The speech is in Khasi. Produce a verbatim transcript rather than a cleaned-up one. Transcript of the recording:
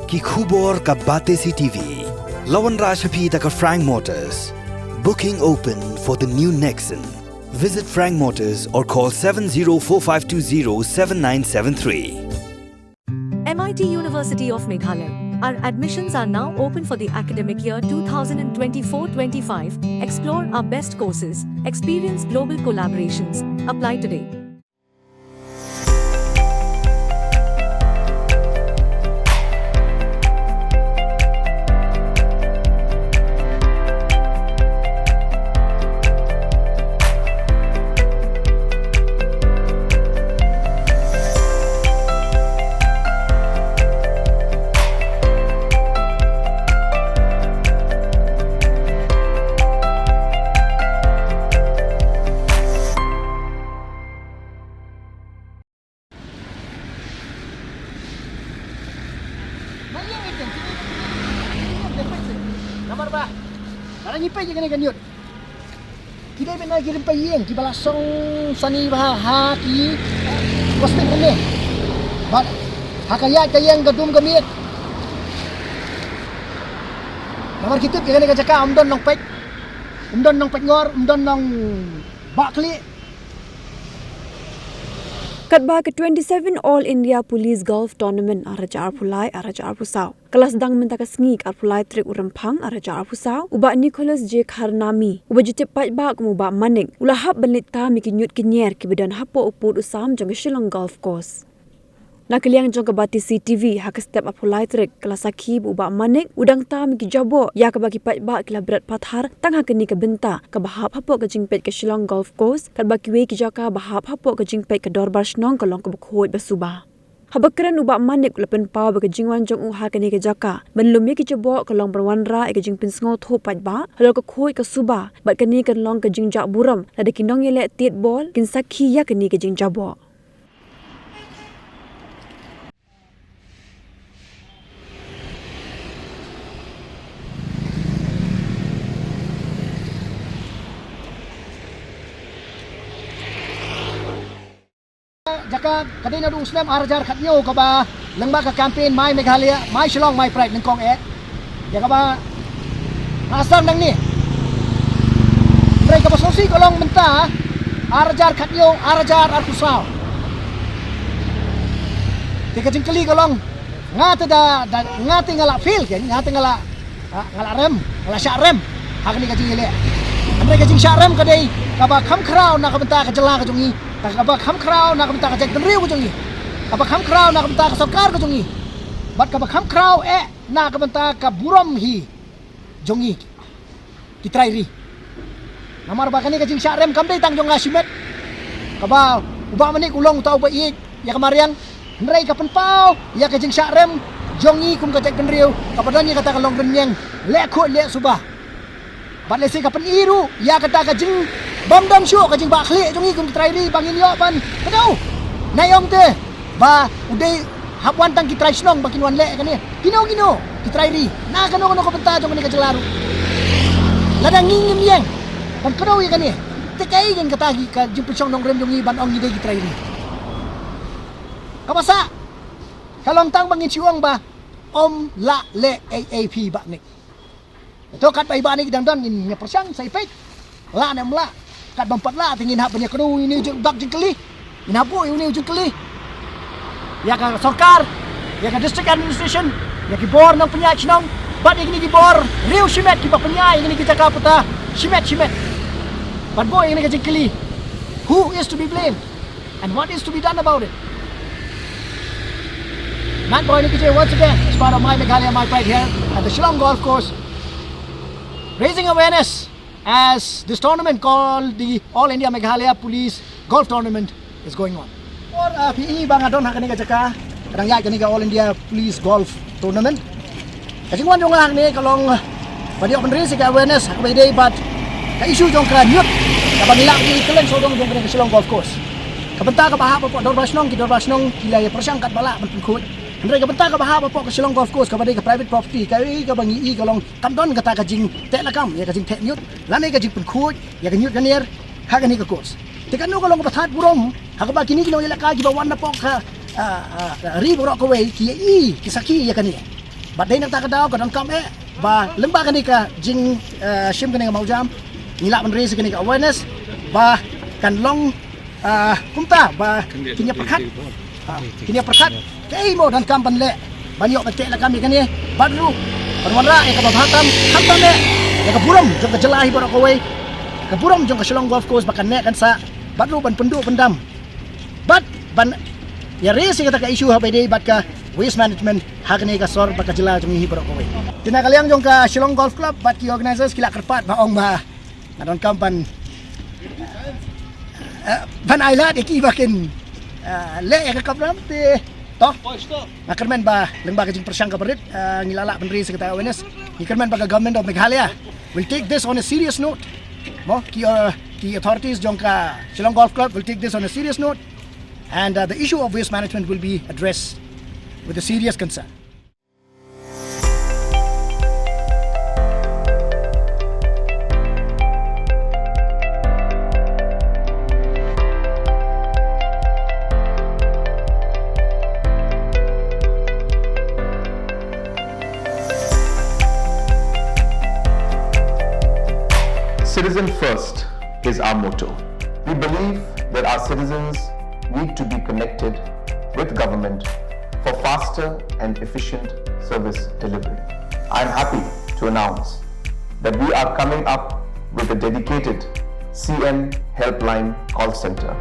Ki khubor ka Batesi T V. La wanrah sha phi da ka Frank Motors. Booking open for the new Nexon. Visit Frank Motors or call seven zero four five two zero seven nine seven three. M I T University of Meghalaya. Our admissions are now open for the academic year two thousand twenty-four twenty-five. Explore our best courses, experience global collaborations. Apply today. Namar ba lada ngi peit ïa kane ka news, ki dei ban ong ki rympai ïing kiba la song sani bha ha ki posting ne. Bad ha ka ïaid ka ïeng ka dum ka miet. Namar ki tip ïa kane ka jaka ym don nongpeit, ym don nongpeitngor, ym don nongbahkhlieh. Katba ka twenty-seven All India Police Golf Tournament ar hajar arphew lai ar hajar arphew saw ka la sdang mynta ka sngi ka arphew lai tarik u Rymphang ar hajar arphew saw, u Bah Nicholas J Kharnami, uba ju tip paidbah kum u Bah Manik, u la hap ban leit tam ïa ki ñiut ki ñier kiba don hapoh u pud u sam jong ka Shillong Golf Course. Na ka liang jong ka Batesi T V, ha ka step arphew lai tarik ka la sakhi ba u Bah Manik u dang tam ïa ki jaboh ïa kaba ki paidbah ki la bret pathar tang ha kane ka bynta kaba hap hapoh ka jingpeit ka Shillong Golf Course, katba kiwei ki jaka ba hap hapoh ka jingpeit ka Dorbar Shnong ka long kaba khuid ba suba. Haba kren u Bah Manik u la pynpaw ba ka jingwan jong u ha kane ka jaka ban lum ïa ki jaboh ka long ban wanrah ïa ka jingpynsngewthuh paidbah halor ka khuid ka suba, bad kane kan long ka jingjah burom lada ki nongïaleh tied bol kin sakhi ïa kane ka jingjaboh. Jaka ka dei naduh u snem ar hajar khathynñiew kaba lyngba ka campaign My Meghalaya, My Shillong, My Pride nyngkong eh. Ïa kaba nga sdang nangne. Hynrei kaba sngewsih ka long mynta ar hajar khathynñiew, ar hajar arphew saw. Te ka jingkylli ka long, nga te da, da, nga te nga la fail kein, nga te nga la, ah, nga la rem, nga la shah rem ha kane ka jingïaleh. Hynrei ka jingshah rem ka dei kaba kham khraw na ka bynta ka jylla ka jong ngi, kaba kham khraw na ka bynta ka jaitbynriew ka jong ngi, kaba kham khraw na ka bynta ka sorkar ka jong ngi, bad kaba kham khraw eh na ka bynta ka burom hi jong ngi ki trai ri. Namar ba kane ka jingshah rem kam dei tang jong nga shimet, kaba u Bah Manik u long uta uba ïeit ïa ka mariang, hynrei ka pynpaw ïa ka jingshah rem jong ngi kum ka jaitbynriew kaba don ïa kata ka long rynïeng leh khuid leh suba. Bad lehse ka pyni ruh ïa kata ka jingbymdon shuh ka jingbahkhlieh jong ngi kum ki trai ri ba ngin ïoh ban kdew. Nai ong te ba u dei hap wan tang ki trai shnong ba kin wan leh kane. Kino kino ki trai ri na kano kano ka bynta jong kane ka jylla ruh. Lada ngi ngim ïeng ban kdew ïa kane, te kaei kein kata ka jingpynshong nongrim jong ngi ban ong ngi dei ki trai ri? Kaba sah ka long tang ba ngin shu ong ba ym lah leh ei ei phi Bah Manik. To katba i Bah Manik i dang don ngin ïa pyrshang sa ïa peit lah ne ym lah. Katba ym pat lah te ngin hap ban ïa kdew ïa une u jing, bak jingkylli. Ngin hap buh ïa une u jingkylli ïa ka sorkar, ïa ka district administration, ïa ki bor nongpynïaid shnong bad ïa kine ki bor riew shimet kiba pynïaid ïa kine ki jaka puta shimet shimet. Bad buh ïa kane ka jingkylli, who is to be blamed? And what is to be done about it? Matt Boy Nikije once again, as part of My Meghalaya, My Pride here at the Shillong Golf Course, raising awareness as this tournament called the All India Meghalaya Police Golf Tournament is going on. Por, ah, phi i ba nga don ha kane ka jaka, ka dang ïaid kane ka All India Police Golf Tournament. Ka jingwan jong nga hangne ka long ban ïoh ban raise ïa ka awareness ha kaba ïadei bad ka issue jong ka ñiut kaba ngi lah ban ïohi kylleng sawdong jong kane ka Shillong Golf Course. Ka bynta kaba hap hapoh dorbar shnong, ki dorbar shnong ki la ïa pyrshang katba lah ban pynkhuid. Hynrei ka bynta kaba hap hapoh ka Shillong Golf Course kaba dei ka private property, kaei kaba ngi i ka long kam don kata ka jingteh lakam ïa ka jingteh ñiut lane ka jingpynkhuid ïa ka ñiut ka ñier ha kane ka course. Te kano ka long kaba thad burom ha kaba kine ki nongïalehkai kiba wan napoh ka, ah, ah, ri baroh kawei ki ïa i, ki sakhi ïa kane. Bad dei na kata ka daw ka donkam eh ba lyngba kane ka jing, eh, shim kane ka mawjam, ngi lah ban raise kane ka awareness ba kan long, eh, kumta ba kin ïa pyrkhat, ah, kin ïa pyrkhat kaei mo donkam ban leh ban ïoh ban teh lakam ïa kane, bad ruh ban wanrah ïa kaba bha tam, khamtam eh ïa ka burom jong ka jylla hi baroh kawei, ka burom jong ka Shillong Golf Course ba kan neh kan sah, bad ruh ban pynduh pyndam bad ban ïa raise ïa kata ka issue ha ba ïadei bad ka waste management ha kane ka sor bad ka jylla jong ngi hi baroh kawei. Te na ka liang jong ka Shillong Golf Club bad ki organisers ki la kyrpad ba ong ba nga donkam ban, eh, ban ai lad ïa ki ba kin, eh, leh ïa ka kamram te to. Nga kyrmen ba lyngba ka jingpyrshang kaba rit, eh, ngi la lah ban raise ïa kata ka awareness. Ngi kyrmen ba ka Government of Meghalaya will take this on a serious note. Mo, ki, eh, ki authorities jong ka Shillong Golf Club will take this on a serious note, and, uh, the issue of waste management will be addressed with a serious concern. Citizen first is our motto. We believe that our citizens need to be connected with government for faster and efficient service delivery. I am happy to announce that we are coming up with a dedicated C M Helpline call center.